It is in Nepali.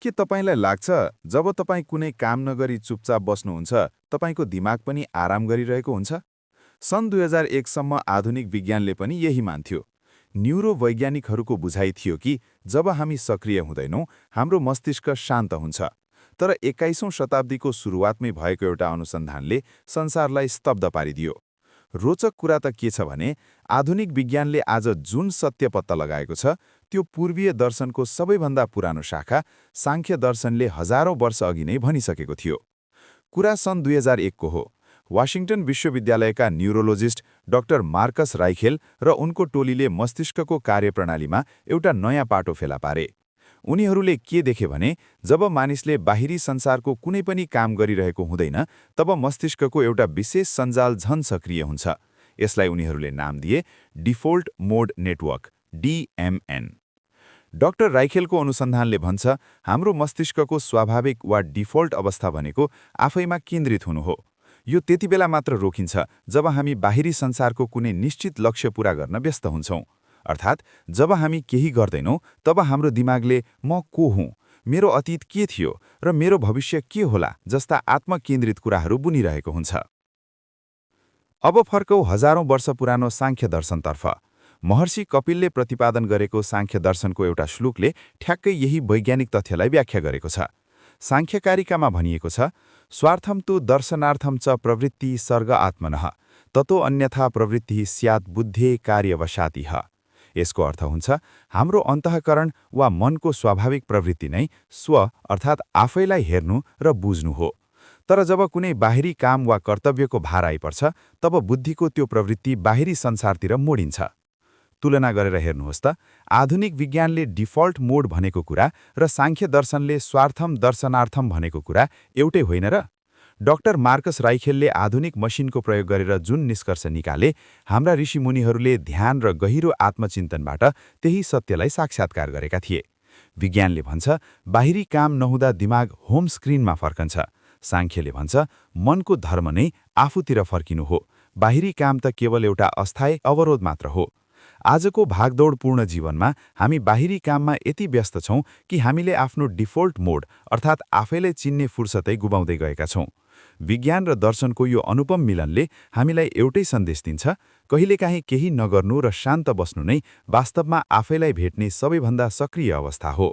के तपाईलाई लाग्छ जब तपाईँ कुनै काम नगरी चुपचाप बस्नुहुन्छ तपाईँको दिमाग पनि आराम गरिरहेको हुन्छ? सन् 2001 सम्म आधुनिक विज्ञानले पनि यही मान्थ्यो। न्युरोवैज्ञानिकहरूको बुझाइ थियो कि जब हामी सक्रिय हुँदैनौँ हाम्रो मस्तिष्क शान्त हुन्छ। तर 21औं शताब्दीको सुरुवातमै भएको एउटा अनुसन्धानले संसारलाई स्तब्ध पारिदियो। रोचक कुरा त के छ भने आधुनिक विज्ञानले आज जुन सत्य पत्ता लगाएको छ त्यो पूर्वीय दर्शनको सबैभन्दा पुरानो शाखा सांख्य दर्शनले हजारौं वर्ष अघि नै भनिसकेको थियो। कुरा सन् 2001 को हो। वाशिंगटन विश्वविद्यालयका न्युरोलोजिस्ट डाक्टर मार्कस राइखेल र उनको टोलीले मस्तिष्कको कार्यप्रणालीमा एउटा नयाँ पाटो फेला पारे। उनीहरूले के देखे भने जब मानिसले बाहिरी संसारको कुनै पनि काम गरिरहेको हुँदैन तब मस्तिष्कको एउटा विशेष सञ्जाल झन सक्रिय हुन्छ। यसलाई उनीहरूले नाम दिए डिफल्ट मोड नेटवर्क DMN। डाक्टर राइखेलको अनुसन्धानले भन्छ हाम्रो मस्तिष्कको स्वाभाविक वा डिफल्ट अवस्था भनेको आफैमा केन्द्रित हुनु हो। यो त्यतिबेला मात्र रोकिन्छ जब हामी बाहिरी संसारको कुनै निश्चित लक्ष्य पूरा गर्न व्यस्त हुन्छौँ। अर्थात् जब हामी केही गर्दैनौँ तब हाम्रो दिमागले म को हुँ, मेरो अतीत के थियो र मेरो भविष्य के होला जस्ता आत्मकेन्द्रित कुराहरू बुनिरहेको हुन्छ। अब फर्कौं हजारौं वर्ष पुरानो सांख्य दर्शनतर्फ। महर्षि कपिलले प्रतिपादन गरेको सांख्य दर्शनको एउटा श्लोकले ठ्याक्कै यही वैज्ञानिक तथ्यलाई व्याख्या गरेको छ। सांख्यकारिकामा भनिएको छ स्वार्थम तु दर्शनार्थम च प्रवृत्ति सर्ग आत्मनः ततो अन्यथा प्रवृत्ति स्यात् बुद्धे कार्यवशातिह। यसको अर्थ हुन्छ हाम्रो अन्तःकरण वा मनको स्वाभाविक प्रवृत्ति नै स्व अर्थात् आफैलाई हेर्नु र बुझ्नु हो। तर जब कुनै बाहिरी काम वा कर्तव्यको भार आइपर्छ तब बुद्धिको त्यो प्रवृत्ति बाहिरी संसारतिर मोडिन्छ। तुलना गरेर हेर्नुहोस् त आधुनिक विज्ञानले डिफल्ट मोड भनेको कुरा र सांख्य दर्शनले स्वार्थम दर्शनार्थम भनेको कुरा एउटै होइन र? डाक्टर मार्कस राइखेलले आधुनिक मसिनको प्रयोग गरेर जुन निष्कर्ष निकाले हाम्रा ऋषिमुनिहरूले ध्यान र गहिरो आत्मचिन्तनबाट त्यही सत्यलाई साक्षात्कार गरेका थिए। विज्ञानले भन्छ बाहिरी काम नहुँदा दिमाग होम स्क्रिनमा फर्कन्छ। सांख्यले भन्छ मनको धर्म नै आफूतिर फर्किनु हो, बाहिरी काम त केवल एउटा अस्थायी अवरोध मात्र हो। आजको भागदौडपूर्ण जीवनमा हामी बाहिरी काममा यति व्यस्त छौं कि हामीले आफ्नो डिफल्ट मोड अर्थात् आफैलाई चिन्ने फुर्सदै गुमाउँदै गएका छौं। विज्ञान र दर्शनको यो अनुपम मिलनले हामीलाई एउटै सन्देश दिन्छ कहिलेकाहीँ केही नगर्नु र शान्त बस्नु नै वास्तवमा आफैलाई भेट्ने सबैभन्दा सक्रिय अवस्था हो।